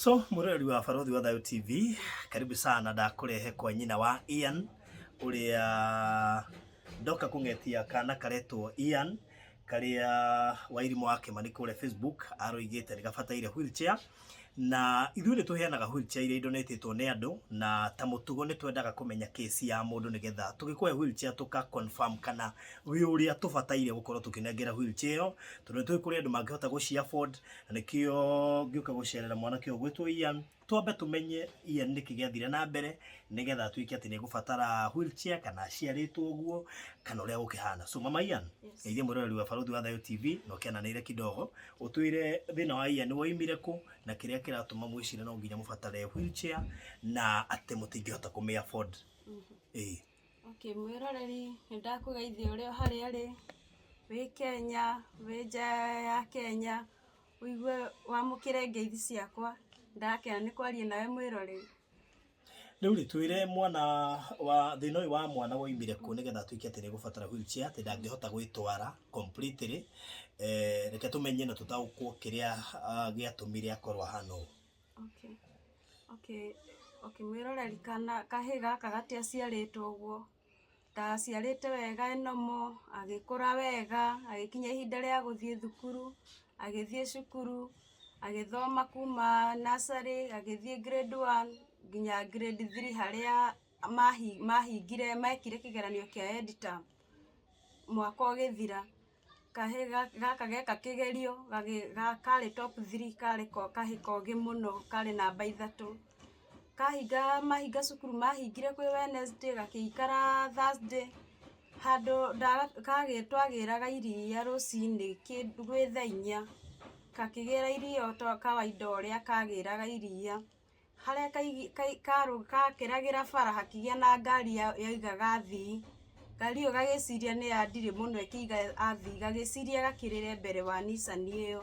So mwĩroreri wa Barothi wa Thayo TV, karibu sana. Ndakũrehe kwa nyina wa Ian ũrĩa ndoka kũng'etia kana karetwo Ian karĩa Wairimũ wa Kĩmani kũrĩa Facebook aroigĩte nĩ gabataire wheelchair. Na ithuĩ nĩ tũheanaga wheelchair iria idonatĩtwo nĩ andũ, na ta mũtugo nĩ twendaga kũmenya case ya mũndũ nĩgetha tũgĩkũhe wheelchair tũka confirm kana wĩ ũrĩa tũbataire gũkorwo tũkĩnengera wheelchair ĩyo, tondũ nĩ tũĩ kũrĩ andũ mangĩhota gũci afford. Na nĩkĩo ngĩũka gũcerera mwanake ũyũ gwĩtwo Ian, twambe tũmenye Ian nĩkĩ gĩathire na mbere nĩgetha atuĩke atĩ nĩ egũbatara wheelchair, kana aciarĩtwo ũguo, kana ũrĩa gũkĩhana. So mama Ian, geithia mwĩroreri wa Barothi wa Thayo TV na ũkĩananĩire kidogo, ũtwĩre thĩna wa Ian woimire kũ na kĩrĩa kĩratũma mwĩcire no nginya mũbatare wheelchair na atĩ mũtingĩhota kũmĩ afford. Ĩĩ. Okay, mwĩroreri, nĩ ndakũgeithia ũrĩa harĩa arĩ, wĩ Kenya, wĩ nja ya Kenya, ũigue wamũkĩre ngeithi ciakwa. Ndakena nĩ kwaria nawe, mwĩroreri. Rĩu rĩ, twĩre mwana wa thĩna ũyũ wa mwana woimire kũ nĩgetha atuĩke atĩ nĩ egũbatara wheelchair, atĩ ndangĩhota gwĩtwara completely. Reke tũmenye na tũtaũkwo kĩrĩa gĩatũmire akorwo ahana ũũ. Okay, mwĩroreri, kana kahĩ gaka gatiaciarĩtwo ũguo. Ndaciarĩte wega enomo, agĩkũra wega, agĩkinya ihinda rĩa gũthiĩ thukuru, agĩthiĩ cukuru, agĩthoma kuma nursery, agĩthiĩ grade 1 nginya grade 3, harĩa mahingire mekire kĩgeranio kĩa end term mwaka ũgĩthira. Kahĩ gaka geka kĩgerio karĩ top 3, karĩ kahĩ kogĩ mũno, karĩ namba 3. Kahinga mahinga cukuru, mahingire kwĩ Wednesday, gakĩikara Thursday handũ twagĩraga iria rũcinĩ gwĩ thaa 4. Gakĩgĩra iria o ta kawaida ũrĩa kagĩraga iria. Harĩa gakĩragĩra bara, hakĩgĩa na ngari yaigaga athii. Ngari ĩyo gagĩciria nĩ ya ndirĩ mũno ĩkĩiga athii, gagĩciria gakĩrĩre mbere wa Nissan ĩyo.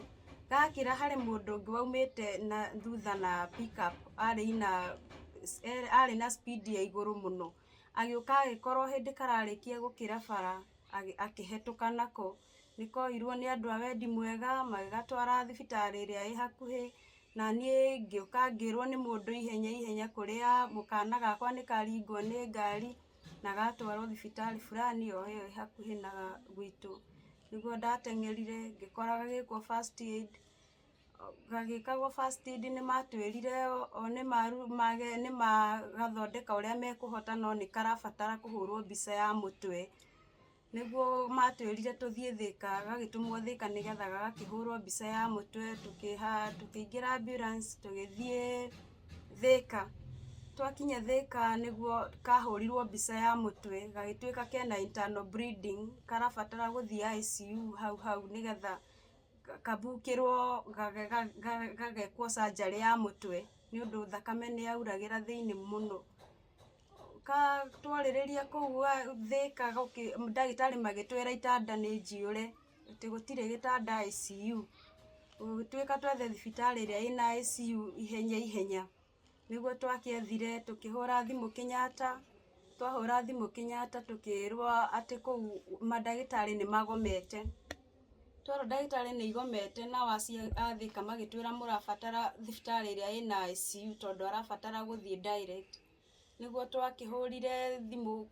Gakĩra, harĩ mũndũ ũngĩ waumĩte na thutha na pickup, arĩ na speed ya igũrũ mũno. Agĩũka agĩkorwo hĩndĩ kararĩkia gũkĩra bara, akĩhetũka nako. Nĩ koirwo nĩ andũ a wendi mwega, magĩgatwara thibitarĩ ĩrĩa ĩ hakuhĩ, na niĩ ngĩũka ngĩrwo nĩ mũndũ ihenya ihenya kũrĩa mũkana gakwa nĩ karingwo nĩ ngari na gatwarwo thibitarĩ fulani o ĩyo ĩ hakuhĩ na gwitũ. Nĩguo ndateng'erire ngĩkora gagĩkwo first aid. Gagĩkagwo first aid, nĩ matwĩrire o nĩ magathondeka ũrĩa mekũhota, no nĩ karabatara kũhũrwo mbica ya mũtwe. Nĩguo matwĩrire tũthiĩ Thĩka, gagĩtũmwo Thĩka nĩgetha gagakĩhũrwo mbica ya mũtwe. Tũkĩingĩra ambulance, tũgĩthiĩ Thĩka. Twakinya Thĩka nĩguo kahũrirwo mbica ya mũtwe, gagĩtuĩka kena internal bleeding, karabatara gũthiĩ ICU hau hau nĩgetha kabukĩrwo, gagekwo surgery ya mũtwe, nĩ ũndũ thakame nĩ yauragĩra thĩinĩ mũno. Twarĩrĩria kũu Thĩka, ndagĩtarĩ magĩtwĩra itanda nĩ njiyũre, atĩ gũtirĩ gĩtanda ICU. Gũgĩtuĩka twethe thibitarĩ ĩrĩa ĩna ICU ihenya ihenya. Nĩguo twakĩethire, tũkĩhũra thimũ Kenyatta. Twahũra thimũ Kenyatta, tũkĩrwo atĩ kũu mandagĩtarĩ nĩ magomete. Twerwo ndagĩtarĩ nĩ igomete, nao acio a Thĩka magĩtwĩra mũrabatara thibitarĩ ĩrĩa ĩna ICU tondũ arabatara gũthiĩ direct. Nĩguo twakĩhũrire thimũ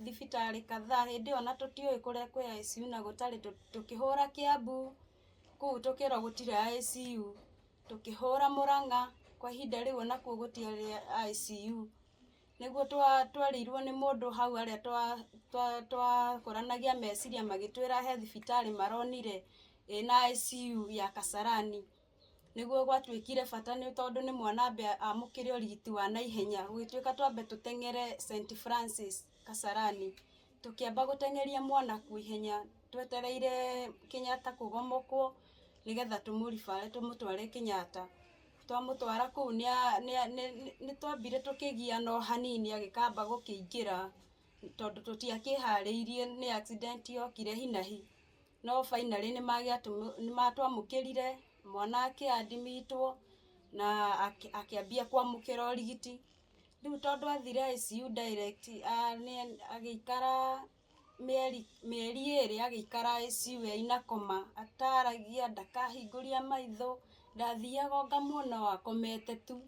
thibitarĩ kadhaa, hĩndĩ ĩyo ona tũtiũĩ kũrĩa kwĩ ICU na gũtarĩ. Tũkĩhũra Kiambu, kũu tũkĩrwo gũtirĩ ICU. Tũkĩhũra Mũrang'a, kwa ihinda rĩu onakuo gũtiarĩ ICU. Nĩguo twarĩirwo nĩ mũndũ hau, arĩa twakũranagia meciria magĩtwĩra he thibitarĩ maronire ĩna ICU ya Kasarani. Nĩguo gwatuĩkire bata, nĩ tondũ nĩ mwana ambe amũkĩre ũrigiti wa naihenya, gũgĩtuĩka twambe tũteng'ere St Francis Kasarani. Tũkĩamba gũteng'eria mwana kuo ihenya, twetereire Kenyatta kũgomokwo nĩgetha tũmũ-refer, tũmũtware Kenyatta. Twamũtwara kũu nĩ twambire tũkĩgiana o hanini agĩkamba gũkĩingĩra, tondũ tũtiakĩharĩirie, nĩ accident yokire hi na hi. No finally nĩ matwamũkĩrire mwana, akĩ-admit-wo na akĩambia kwamũkĩra ũrigiti. Rĩu tondũ athire ICU direct, agĩikara mĩeri 2, agĩikara ICU ĩna coma, ataragia, ndakahingũria maitho. Ndathiaga ngamuona o akomete tu,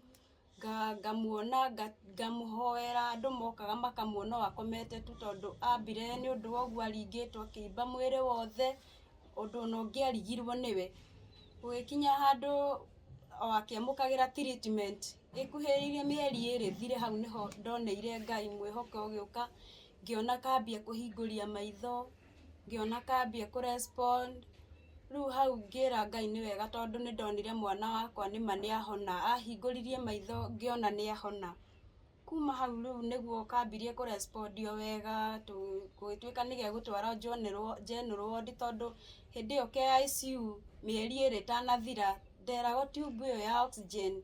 ngamuona, ngamuhoera. Andũ mokaga makamuona o akomete tu, tondũ ambire nĩ ũndũ wa ũguo aringĩtwo akĩimba mwĩrĩ wothe, ũndũ ona ũngĩarigirwo nĩwe. Gũgĩkinya handũ o akĩamũkagĩra treatment ĩkuhĩrĩirie mĩeri 2 thire, hau nĩho ndoneire Ngai mwĩhoko ũgĩũka, ngĩona kambia kũhingũria maitho, ngĩona kambia kũ respond. Rĩu hau ngĩra Ngai nĩ wega, tondũ nĩ ndonire mwana wakwa nĩma nĩ ahona, ahingũririe maitho ngĩona nĩ ahona. Kuma hau rĩu nĩguo kambirie kũ respond o wega, gũgĩtuĩka nĩ gegũtwarwo general ward, tondũ hĩndĩ ĩyo ke ICU mĩeri 2 ĩtanathira nderagwo tube ĩyo ya oxygen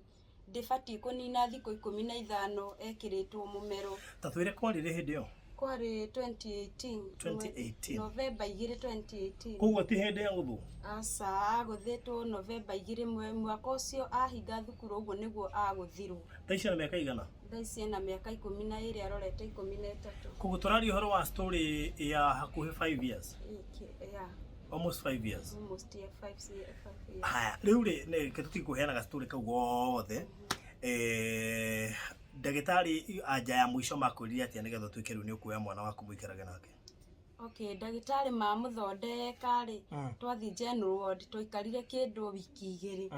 ndĩbatiĩ kũnina thikũ 15 ekĩrĩtwo mũmero. Ta twĩre kwarĩ rĩ hĩndĩ ĩyo? Kwarĩ 2018. 2018. November 2 2018. Koguo ti hĩndĩ ya gũthwo? Aca, agũthĩtwo November 2 mwaka ũcio, ahinga thukuru ũguo nĩguo agũthirwo. Thaa ici ena mĩaka igana? Thaa ici ena mĩaka 12, arorete 13. Koguo tũraria ũhoro wa story ya hakuhĩ 5 years? Yeah. Almost 5 years. Almost, yeah, 5 years. Haya, rĩu rĩ reke tũtige kũheanaga story kau gothe. Ndagĩtarĩ anja ya mũico makwĩrire atĩa nĩgetha ũtuĩke rĩu nĩ ũkuoya mwana waku mũikarage nake? Okay, ndagĩtarĩ mamũthondeka rĩ, twathiĩ general ward, twaikarire kĩndũ wiki 2.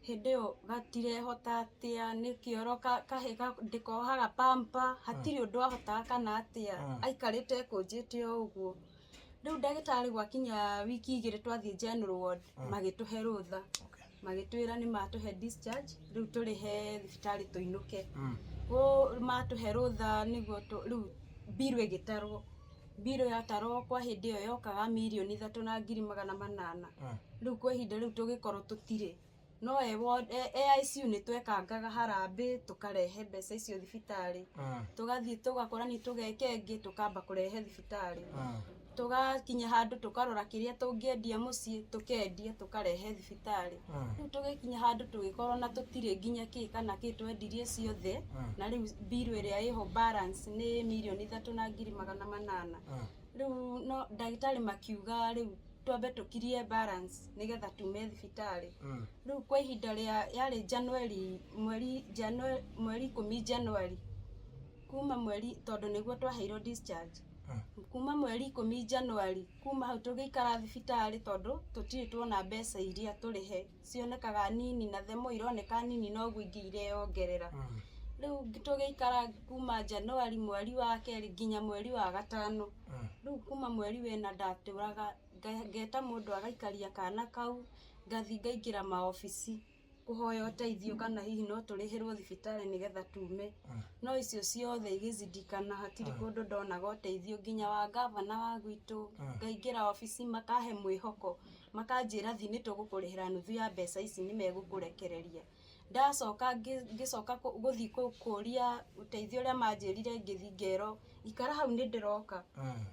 Hĩndĩ ĩyo gatirehota atĩa, nĩ kĩoro kahĩ ndĩkohaga pamper, hatirĩ ũndũ ahotaga kana atĩa, aikarĩte ekũnjĩte o ũguo. Rĩu ndagĩtarĩ gwakinya wiki 2 twathiĩ general ward, magĩtũhe rũtha. Magĩtwĩra nĩ matũhe discharge, rĩu tũrĩhe thibitarĩ tũinũke. Matũhe rũtha nĩguo rĩu mbirũ ĩgĩtarwo. Mbirũ yatarwo kwa hĩndĩ ĩyo yokaga 3,800,000. Rĩu kwa ihinda rĩu tũgĩkorwo tũtirĩ. No e ICU nĩ twekangaga harambĩ tũkarehe mbeca icio thibitarĩ. Tũgathiĩ tũgakora nĩ tũgeka ĩngĩ, tũkamba kũrehe thibitarĩ. Tũgakinya handũ tũkarora kĩrĩa tũngĩendia mũciĩ, tũkendia tũkarehe thibitarĩ. Rĩu tũgĩkinya handũ tũgĩkorwo na tũtirĩ nginya kĩ kana kĩ twendirie ciothe, na rĩu mbirũ ĩrĩa ĩho balance nĩ 3,800,000. Rĩu no ndagĩtarĩ makiuga rĩu twambe tũkirie balance nĩgetha tume thibitarĩ. Rĩu kwa ihinda rĩa yarĩ January, mweri January, mweri 10 January, kuma mweri, tondũ nĩguo twaheirwo discharge, kuma mweri 10 January, kuma hau tũgĩikara thibitarĩ tondũ tũtirĩ tuona mbeca iria tũrĩhe, cionekaga nini na themo ironeka nini noguo ingĩ ireyongerera. Rĩu tũgĩikara kuma January mweri wa 2 nginya mweri wa 5. Rĩu kuma mweri 4 ndatũraga ngeta mũndũ agaikaria kana kau, ngathiĩ ngaingĩra maobici kũhoya ũteithio kana hihi no tũrĩhĩrwo thibitarĩ nĩgetha tume. No icio ciothe igĩcindikana, hatirĩ kũndũ ndonaga ũteithio nginya wa gavana wa gwitũ. Ngaingĩra obici makahe mwĩhoko, makanjĩra thiĩ nĩ tũgũkũrĩhĩra nuthu ya mbeca ici nĩ megũkũrekereria. Ndacoka ngĩcoka gũthiĩ kũria ũteithio ũrĩa manjĩrire, ngĩthiĩ ngerwo ikara hau nĩ ndĩroka.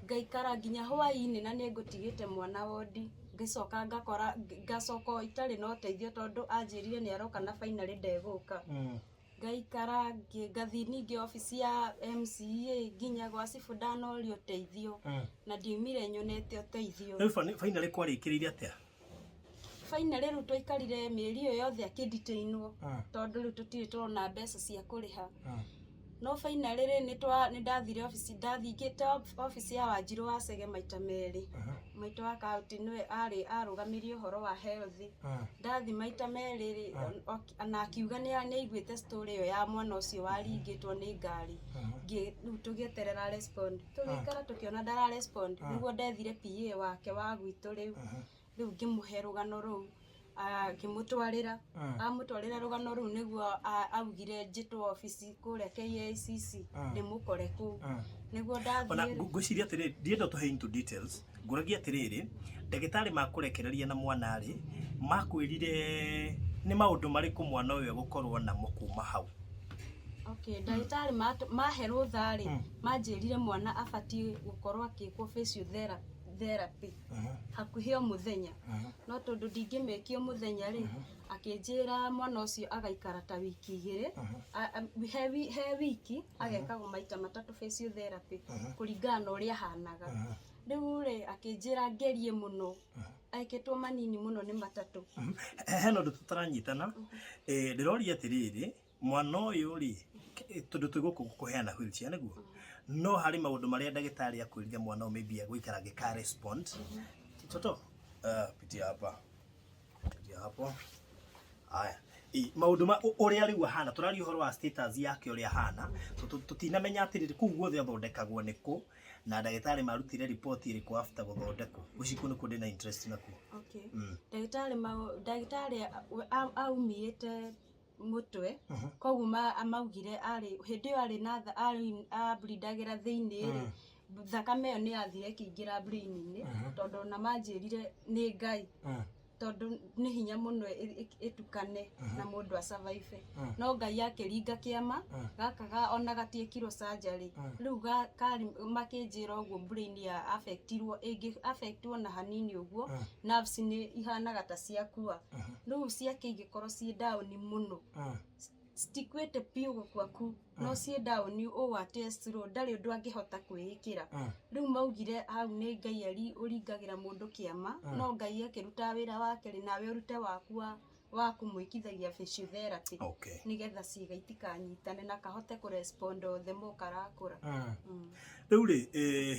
Ngaikara nginya hwaĩ-inĩ na nĩ ngũtigĩte mwana wondi. Ngĩcoka ngakora ngacoka itarĩ na ũteithio tondũ anjĩrire nĩ aroka na finally ndegũka. Ngaikara ngathiĩ ningĩ obici ya MCA nginya gwa cibũ ndanoria ũteithio, na ndiumire nyonete ũteithio. Rĩu finally kwarĩkĩrĩire atĩa? Finally rĩu twaikarire mĩeri ĩyo yothe akĩnditainwo, tondũ rĩu tũtirĩ tũrona mbeca cia kũrĩha. No finally rĩ, nĩ ndathire obici, ndathingĩte obici ya Wanjirũ wa Chege maita 2. Maitũ wa kaunti nĩwe arĩ arũgamirie ũhoro wa health. Ndathi maita 2 rĩ, na akiuga nĩ aiguĩte story ĩyo ya mwana ũcio waringĩtwo nĩ ngari. Rĩu tũgĩeterera respond, tũgĩikara tũkĩona ndara respond, nĩguo ndethire PA wake wa gwitũ rĩu. Rĩu ngĩmũhe rũgano rũu, ngĩmũtwarĩra. Amũtwarĩra rũgano rũu nĩguo augire njĩtwo obici kũrĩa KICC ndĩmũkore kũu. Nĩguo Ona ndathiĩ. Ngwĩciria atĩrĩrĩ, ndienda tũhe into details, ngũragia atĩrĩrĩ, ndagĩtarĩ makũrekereria na mwana rĩ, makwĩrire nĩ maũndũ marĩkũ mwana ũyũ egũkorwo namo kuma hau? Okay, ndagĩtarĩ mahe rũtha rĩ, manjĩrire mwana abatiĩ gũkorwo akĩkwo physiotherapy hakuhĩ o mũthenya. No tondũ ndingĩmĩkia o mũthenya rĩ, akĩnjĩra mwana ũcio agaikara ta wiki 2, he wiki agekagwo maita 3 physiotherapy kũringana na ũrĩa ahanaga. Rĩu rĩ, akĩnjĩra ngerie mũno. Ekĩtwo manini mũno nĩ matatũ. Hena ũndũ tũtaranyitana. Ndĩroria atĩrĩrĩ, mwana ũyũ rĩ, tondũ twĩ gũkũ kũheana wheelchair nĩguo, no harĩ maũndũ marĩa ndagĩtarĩ akwĩrire mwana ũyũ maybe egũikara angĩka respond. Toto, pitia hapa, pitia hapo. Haya. Maũndũ ma ũrĩa rĩu ahana, tũraria ũhoro wa status yake ũrĩa ahana, tũtinamenya atĩrĩrĩ kũu guothe athondekagwo nĩ kũ, na ndagĩtarĩ marutire report ĩrĩkũ after gũthondekwo. Ũcio nĩkuo ndĩna interest nakuo. Okay. Ndagĩtarĩ aumĩte mũtwe, koguo maugire arĩ hĩndĩ ĩyo arĩ na ableedagĩra thĩinĩ rĩ, thakame ĩyo nĩ yathire ĩkĩingĩra brain-inĩ, tondũ ona manjĩrire nĩ Ngai, tondũ nĩ hinya mũno ĩtukane na mũndũ a survive, no Ngai akĩringa kĩama gaka ona gatiĩkirwo surgery. Rĩu karĩ makĩnjĩra ũguo brain ya affectirwo, ĩngĩ affectwo na hanini ũguo, nerves nĩ ihanaga ta ciakua. Rĩu ciake ingĩkorwo ciĩ down mũno, citikuĩte biũ gũkua ku, no ciĩ down ũũ atĩ slow, ndarĩ ũndũ angĩhota kwĩĩkĩra. Rĩu maugire hau nĩ Ngai ari ũringagĩra mũndũ kĩama, no Ngai akĩruta wĩra wake rĩ, nawe ũrute waku wa kũmwĩkithagia physiotherapy, nĩgetha ciĩga itikanyitane na kahote kũrespond o the more karakũra. Rĩu rĩ,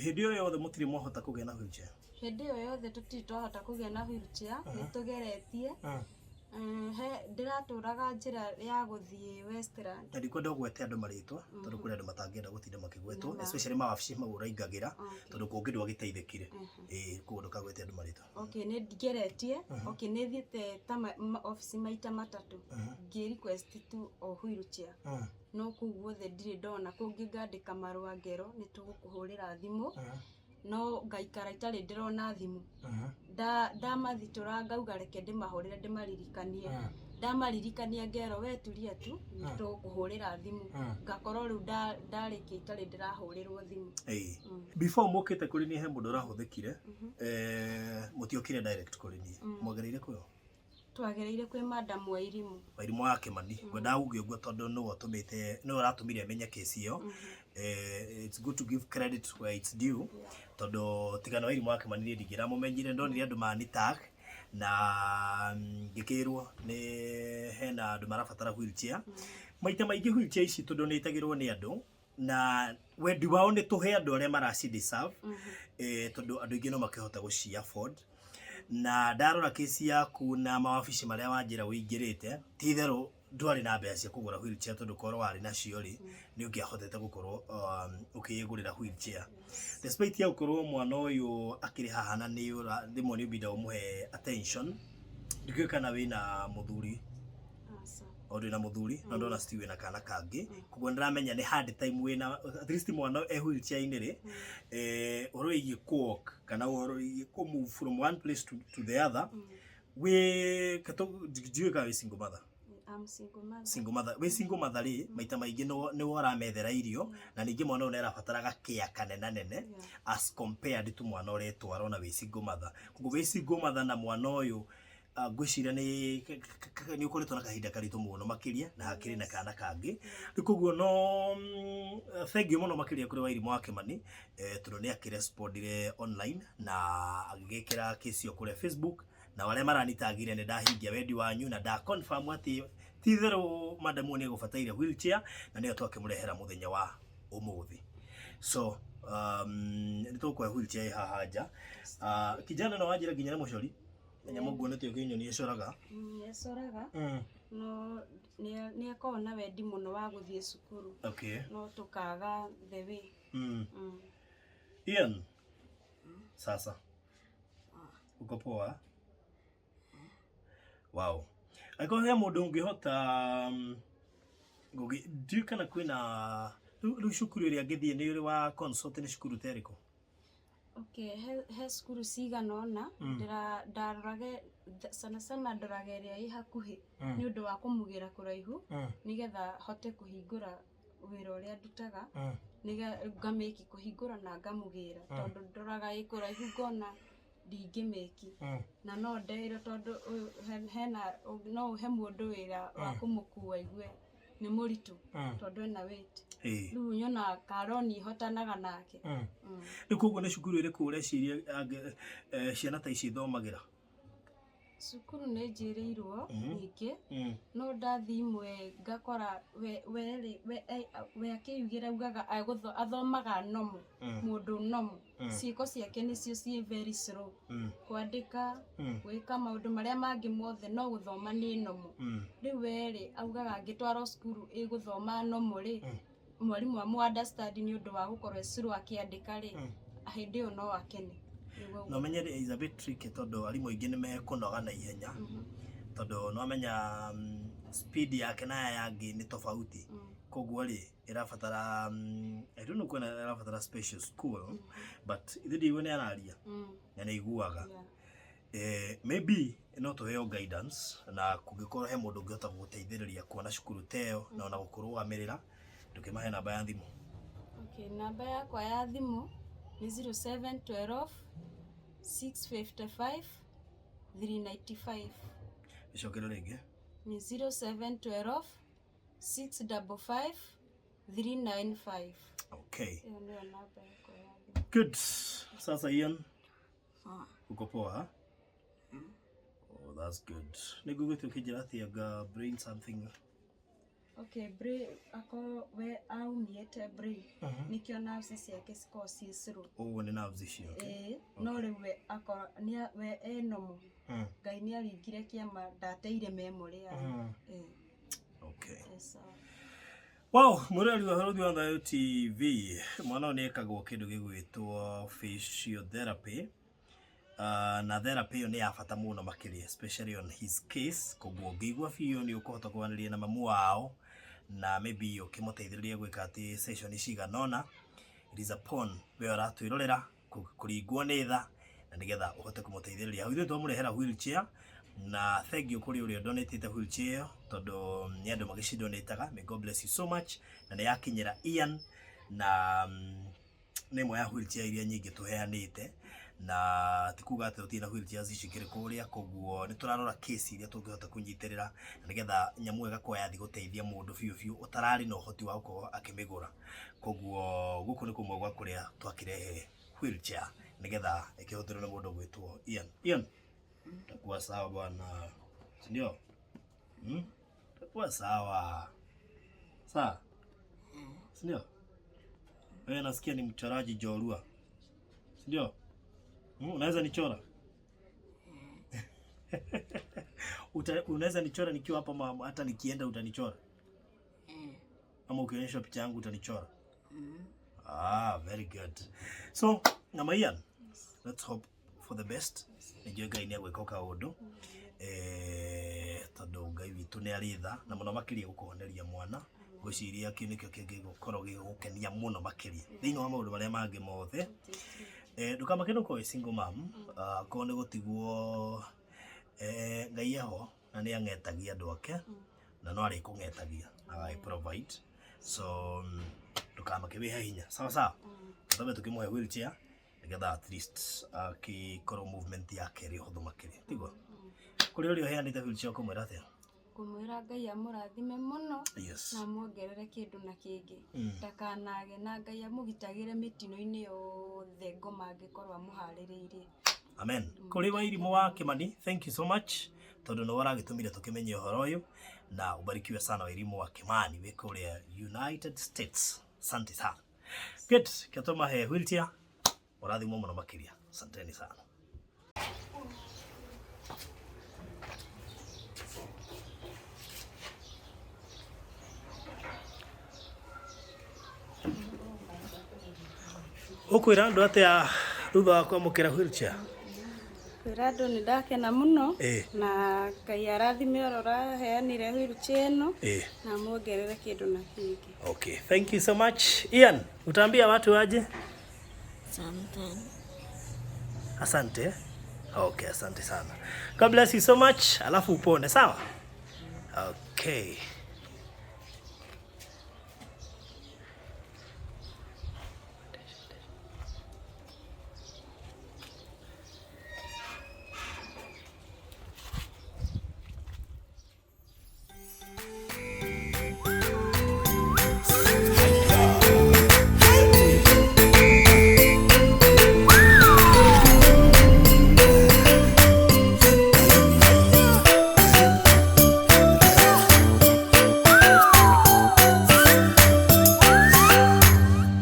hĩndĩ ĩyo yothe mũtirĩ mwahota kũgĩa na wheelchair? Hĩndĩ ĩyo yothe tũtirĩ twahota kũgĩa na wheelchair. Nĩ tũgeretie. He ndĩratũraga njĩra ya gũthiĩ Westland. Na ndikwenda ũgwete andũ marĩtwa, tondũ kũrĩ andũ matangĩenda gũtinda makĩgwetwo, especially mawabici mau ũraingagĩra, tondũ kũngĩ ndwagĩteithĩkire. Ĩĩ, koguo ndũkagwete andũ marĩtwa. Okay, nĩ ngeretie. Okay, nĩ thiĩte ta ofici maita matatũ ngĩ request tu o wheelchair, no kũu guothe ndirĩ ndona. Kũngĩ ngandĩka marũa, ngero nĩ tũgũkũhũrĩra thimũ, no ngaikara itarĩ ndĩrona thimũ. Ndamathitũra ngauga reke ndĩmahũrĩre ndĩmaririkanie. Ndamaririkania ngerwo, "We turia tu, nĩ tũgũkũhũrĩra thimũ." Ngakorwo rĩu ndarĩkia itarĩ ndĩrahũrĩrwo thimũ. Ĩĩ. Before mũkĩte kũrĩ niĩ, he mũndũ ũrahũthĩkire. Mũtiokire direct kũrĩ niĩ, mwagereire kũyo? Twagereire kwĩ Madam Wairimu. Wairimu wa Kĩmani. Ngwendaga uge ũguo tondũ nĩwe ũtũmĩte, nĩwe ũratũmire menye kesi ĩyo. It's good to give credit where it's due, tondũ tigana Wairimu wa Kĩmani niĩ ndingĩramũmenyire. Ndonire andũ mani tag na ngĩkĩrwo nĩ hena andũ marabatara wheelchair. Maita maingĩ wheelchair ici tondũ nĩ itagĩrwo nĩ andũ na wendi wao nĩ tũhe andũ arĩa maraci deserve, tondũ andũ aingĩ no makĩhota gũci afford. Na ndarora kesi yaku na mawabici marĩa wanjĩra ũingĩrĩte, ti itherũ ndwarĩ na mbeca cia kũgũra wheelchair, tondũ korwo warĩ nacio rĩ, nĩ ũngĩahotete gũkorwo ũkĩgũrĩra wheelchair, despite ya gũkorwo mwana ũyũ akĩrĩ haha na nĩ rĩmwe nĩ ũbinda ũmũhe attention. Ndikĩũĩ kana wĩna mũthuri? Aca. O ndwĩ na mũthuri, no ndona still wĩna kana kangĩ, koguo ndĩramenya nĩ hard time wĩna at least mwana e wheelchair-inĩ rĩ, ũhoro wĩgiĩ kũ walk kana ũhoro wĩgiĩ kũ move from one place to the other. Wĩ ndiũĩ kana wĩ single mother? I'm single mother. Single mother. Wĩ single mother rĩ, maita maingĩ nĩwe ũramethera irio, na ningĩ mwana ũyũ nĩ arabataraga care kanena nene as compared to mwana ũretwara ona wĩ single mother. Koguo wĩ single mother na mwana ũyũ, ngwĩciria nĩ ũkoretwo na kahinda karitũ mũno makĩria na hakĩrĩ na kana kangĩ. Rĩu koguo no thank you mũno makĩria kũrĩ Wairimu wa Kĩmani, tondũ nĩ akĩrespondire online na agĩgĩkĩra kesi ĩyo kũrĩa Facebook, na arĩa maranitagire nĩ ndahingia wendi wanyu na nda confirm atĩ ti itherũ madam ũyũ nĩ egũbataire wheelchair, na nĩyo twakĩmũrehera mũthenya wa ũmũthĩ. So nĩ tũkũhe wheelchair ĩ haha nja. Kijana no wanjĩra nginya nĩ mũcori nyamũ nguonete ũkĩnyonia ĩcoraga. Nĩecoraga, no nĩ akoragwo na wendi mũno wa gũthiĩ cukuru, no tũkaga the way. Ian, sasa uko poa? Wow. Angĩkorwo he mũndũ ũngĩhota ndiũĩ kana kwĩna rĩu cukuru ĩrĩa angĩthiĩ, nĩ ũrĩ wa consult nĩ cukuru ta ĩrĩkũ? Okay, he cukuru cigana ũna. Ndarorage sana sana, ndoraga ĩrĩa ĩ hakuhĩ nĩ ũndũ wa kũmũgĩra kũraihu, nĩgetha hote kũhingũra wĩra ũrĩa ndutaga, ngamĩki kũhingũra na ngamũgĩra, tondũ ndoraga ĩ kũraihu ngona ndingĩmĩki, na no ndeirwo tondũ ũyũ hena no ũhe mũndũ wĩra wa kũmũkua igue nĩ mũritũ, tondũ ena weight. Rĩu nyonaga karoni hotanaga nake. Rĩu koguo nĩ cukuru ĩrĩkũ ũreciria ciana ta ici ithomagĩra? Cukuru nĩ njĩrĩirwo ningĩ no ndathi imwe ngakora we akĩyugĩra augaga athomaga nomo mũndũ nomo ciĩko ciake nĩcio ciĩ very slow kwandĩka gwĩka maũndũ marĩa mangĩ mothe no gũthoma nĩ nomo. Rĩu we-rĩ augaga angĩtwarwo cukuru ĩgũthoma nomo rĩ, mwarimũ amũ understand nĩ ũndũ wa gũkorwo e slow akĩandĩka rĩ, hĩndĩ ĩyo no akene. Na ũmenye is a bit tricky tondũ arimũ aingĩ nĩ mekũnoga na ihenya tondũ nĩ wamenya speed yake na ya angĩ nĩ tofauti, koguo rĩ ĩrabatara I don't know kwena ĩrabatara special school, but ithe ndiigua nĩ araria na nĩ aiguaga. Maybe no tũheo guidance na kũngĩkorwo he mũndũ ũngĩhota gũgũteithĩrĩria kuona cukuru ta ĩyo na ona gũkũrũgamĩrĩra, ndũkĩmahe namba ya thimũ. Okay, namba yakwa ya thimũ nĩ 0712 655 395. Ĩcokere rĩngĩ. Nĩ 0712 655 395. Okay. Ĩyo nĩyo namba yakwa ya thimũ. Good. Sasa Ian, uko poa, ha? Oh, that's good. Nĩngũgĩte ũkĩnjĩra atĩ anga brain something. Okay, brain akorwo we aumĩte brain nĩkĩo nerves ciake cikoragwo ciĩ slow. Ũguo nĩ nerves icio. Okay. Ĩĩ, no rĩu we akorwo we e normal. Ngai nĩ aringire kĩama ndateire memory yake. Ĩĩ. Okay. Sawa. Wow, mũrori wa Bũrũri wa Thayu TV, mwana ũyũ nĩ ekagwo kĩndũ gĩgwĩtwo physiotherapy. Na therapy ĩyo nĩ ya bata mũno makĩria, especially on his case. Koguo ũngĩigua biũ nĩ ũkũhota kwaranĩria na mamu wao na maybe ũkĩmũteithĩrĩria gwĩka atĩ session cigana ũna. It is upon we ũratwĩrorera kũringwo nĩ tha na nĩgetha ũhote kũmũteithĩrĩria. Hau ithuĩ twamũrehera wheelchair na thank you kũrĩ ũrĩa donatĩte wheelchair ĩyo tondũ nĩ andũ magĩcidonataga. May God bless you so much. Na nĩ yakinyĩra Ian na nĩ ĩmwe ya wheelchair iria nyingĩ tũheanĩte na ti kuga atĩ tũtirĩ na wheelchairs ici ikĩrĩ kũrĩa, koguo nĩ tũrarora case iria tũngĩhota kũnyitĩrĩra na nĩgetha nyamũ ĩyo ĩgakorwo yathi gũteithia mũndũ biũ biũ ũtararĩ na ũhoti wa gũkorwo akĩmĩgũra. Koguo gũkũ nĩ kũmwe gwa kũrĩa twakĩrehe wheelchair nĩgetha ĩkĩhũthĩrwo nĩ mũndũ ũgwĩtwo Ian. Ian, utakuwa sawa bwana, si ndio? Utakuwa sawa sawa, si ndio? Wewe nasikia ni mchoraji jorua, si ndio? Unaweza nichora? Unaweza nichora nikiwa hapa, hata nikienda utanichora? Ama ukionyesha picha yangu utanichora? Ah, very good. So, Mama Ian, let's hope for the best. Nĩnjũĩ Ngai nĩ egwĩka kaũndũ tondũ Ngai witũ nĩ arĩ tha na mũno makĩria gũkũhoneria mwana. Ngwĩciria kĩu nĩkĩo kĩngĩgũkorwo gĩgũkenia mũno makĩria thĩinĩ wa maũndũ marĩa mangĩ mothe. Ndũkamake nĩ ũkorwo wĩ single mom, korwo nĩ gũtigwo, Ngai eho na nĩ ang'etagia andũ ake na no arĩkũng'etagia agagĩ provide. So ndũkamake, wĩhe hinya, sawa sawa. Tũtambe tũkĩmũhe wheelchair nĩgetha at least akĩkorwo movement yake ĩrĩ ũhũthũ makĩria, tiguo? Kũrĩ ũrĩa ũheanĩte wheelchair ũkũmwĩra atĩa? Ngũmwĩra Ngai amũrathime mũno Yes. na amuongerere kĩndũ na kĩngĩ, ndakanage na Ngai amũgitagĩre mĩtino-inĩ yothe ngoma angĩkorwo amũharĩrĩirie. Amen. Kũrĩ Wairimũ wa Kimani, thank you so much tondũ nĩwe ũragĩtũmire tũkĩmenye ũhoro ũyũ, na ubarikiwe sana Wairimũ wa Kimani wĩ kũrĩa United States. Asante sana. Good, kĩatũmahe wheelchair, ũrathimwo mũno makĩria. Asanteni sana. Ũkwĩra andũ atĩa thutha wa kwamũkĩra wheelchair? Kwĩra andũ nĩ ndakena mũno na Ngai arathime ũrĩa ũraheanire wheelchair ĩno na amuongerere kĩndũ na kĩngĩ. Okay, thank you so much. Ian, utaambia watu aje? Asante. Asante. Okay, asante sana. God bless you so much. Alafu upone, sawa? Okay.